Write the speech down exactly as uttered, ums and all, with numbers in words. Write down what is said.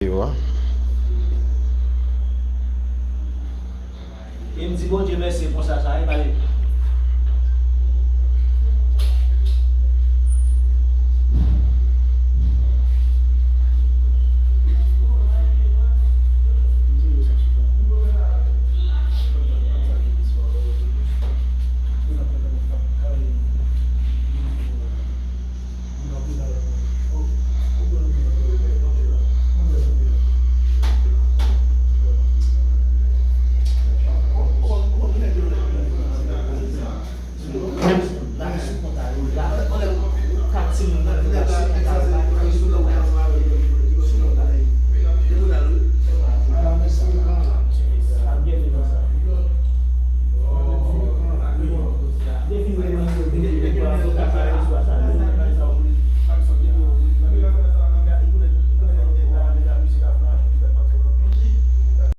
yo a. E m di Bondye mèsi konsa sa, e pale.